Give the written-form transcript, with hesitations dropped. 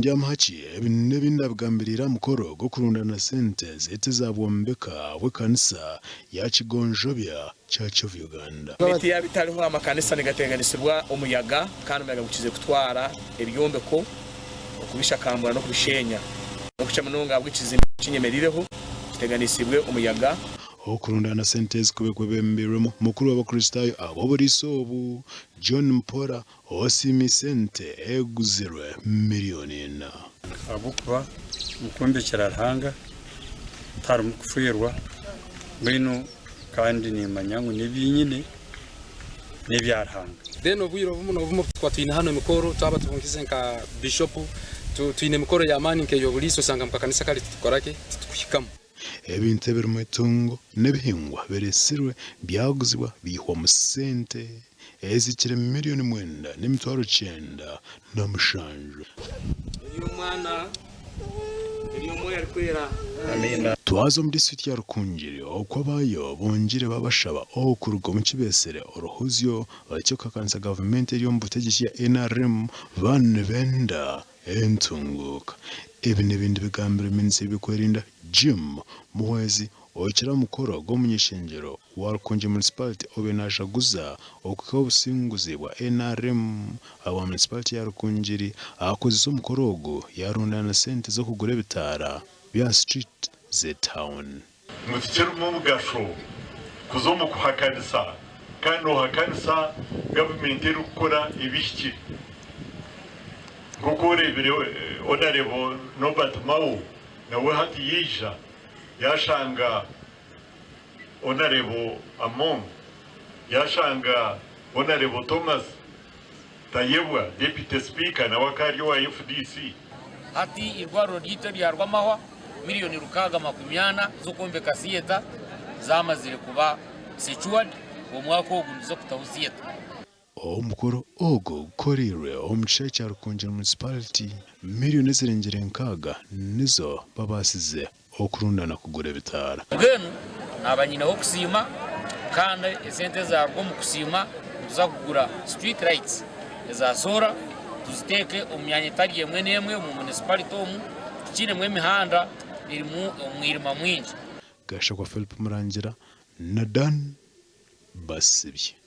Ndyamuhaki ebi n'ebi ndabigambiriire aha mukoro gw'okurundaana sente zaitu ezabwombeka bw'ekanisa ya Kigonjobya Church of Uganda. Emiti yaaba etariho amakanisa nigateganisibwa omuyaga kandi omuyaga gukize kutwara ebyombeko okubishakambura n'okubisheenya n'okukira munonga ahabw'ekizimbe ekinyemereireho kiteganisibwe omuyaga. Okurundaana sente ezi kube kwebembeirwemu mukuru w'Abakristaayo ab'oburiisa obu, John Mpora Osiimise ente eguzirwe miriyoni ina. Ahabw'okuba omu kwombekyera Ruhanga tiharimu kufeerwa, mbwenu kandi nimmanya ngu n'ebi nyine n'ebya Ruhanga. Then obwire obumwe n'obumwe obu tukuba twine hanu emikoro twaba tubungize nka bishopu twine emikoro y'amaani nk'ey'oburiisa osanga mu kakanisa kare titukoraki titukuhikamu. Ebintu ebirimu eitungo n'ebihingwa bireetsirwe byaguzibwa biihwamu sente ezihikire miriyoni 97. Ery'Omwana, ery'Omwoyo Arikwera. Amiina. Twaza omu disiturikiti ya Rukungiri oku abaayo bongire babashaba okuruga omu kibesere oruhuzyo eky'okuhakanisa gavumenti eri omu butegyeki ya NRM baaba nibenda Entunguuka. Ebi n'ebindi bigambirwe minisita w'ebyokwerinda Jim Muhwezi ohikire aha mukoro gw'omuny'ishengyero wa Rukungiri Municipality obaire najaguza okuhikaho obusinguzi bwa nrm ahabwa Municipality ya Rukungiri ahakozesa omukoro ogu yarundaana sente z'okugura ebitaara bya street z'etauni. Ngu tikirimu mugasho kuza omu kuhakanisa kandi nohakanisa gavumenti erikukora ebihikire. Nk'oku oreebire Honourable Norbert Mao nawe hati yaija yashanga Honourable Among, yashanga Honourable Thomas Tayebwa Deputy Speaker nawe akaba ari owa FDC. Hati eirwariro ryaitu erya Rwamahwa miriyoni 640 z'okwombeka theatre zamazire kuba secured, omwaka ogu nituza kutaho theatre. Omukoro ogu gukoreirwe omu kishaayi kya Rukungiri Municipality, miriyoni ezirengire nkaaga nizo babaasize okurundana kugura ebitaara. Mbwenu naaba nyineho okusiima kandi esente ezaaruga omu kusiima nituza kugura street lights eza soora tuziteeke omu myanya etari emwe n'emwe omu municipality omu tukiinemu emihanda erimu omwirima mwingi. Gashakwa Philip Murangira na Dan Basibye.